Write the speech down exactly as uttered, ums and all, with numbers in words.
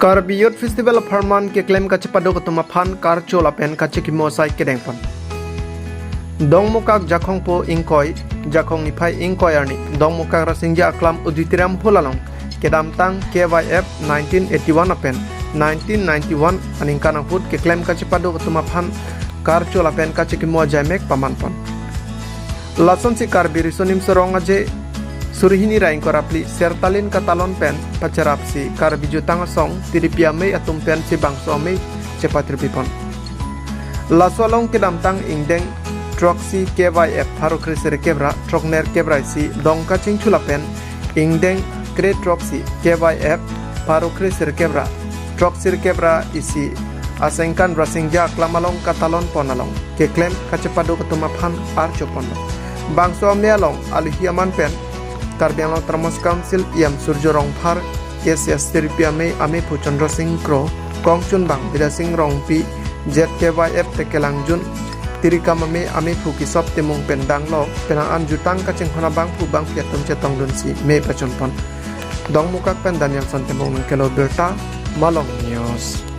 Karbi Youth Festival apharman keklem kachepaduk atum aphan karcho lapen kachekimo asai kedengpon. Dongmukak Jakhong po ingkoi, Jakhong niphai ingkoi arni Dongmukak Rasingja Aklam Auditorium Hall along kedamtang K Y F nineteen eighty-one lapen nineteen ninety-one aningkan ahut keklem kachepaduk atum aphan karcho lapen kachekimo ajaimek pamanpon. Lasonsi Karbi Riso Nimso Rong Aje suri hini ra ingkoi ra phli Sertalin katalon pen pacherapsi Karbi Jutang Asong Tiripi Amei atum pensi bangso amei chepatirpipon. Laso along kedamtang ingdeng throksi K Y F pharo kre sirkep ra throknerkep ra isi Dongka Chingchu lapen ingdeng kre throksi K Y F pharo kre sirkep ra throksirkep ra isi asengkan Rasingja Aklam along katalonpon along keklem kachepaduk atum aphan archopon. Bangso amei along aluhi aman pen Karbi Anglong Autonomous Council E M Surjo Rongphar, K C S Tiripi Amei amephu Chandra Singh Kro, kongchunbang Bidya Singh Rongpi, Z K Y F Tekelangjun, Tirikam Amei amephu Kisop Timung pen danglok penang an jutang kachinghon abangphu bangphi atum chetongdunsi mei pachunpon. Dongmukak pen Danielson Timung nangkelo birta, Malong News.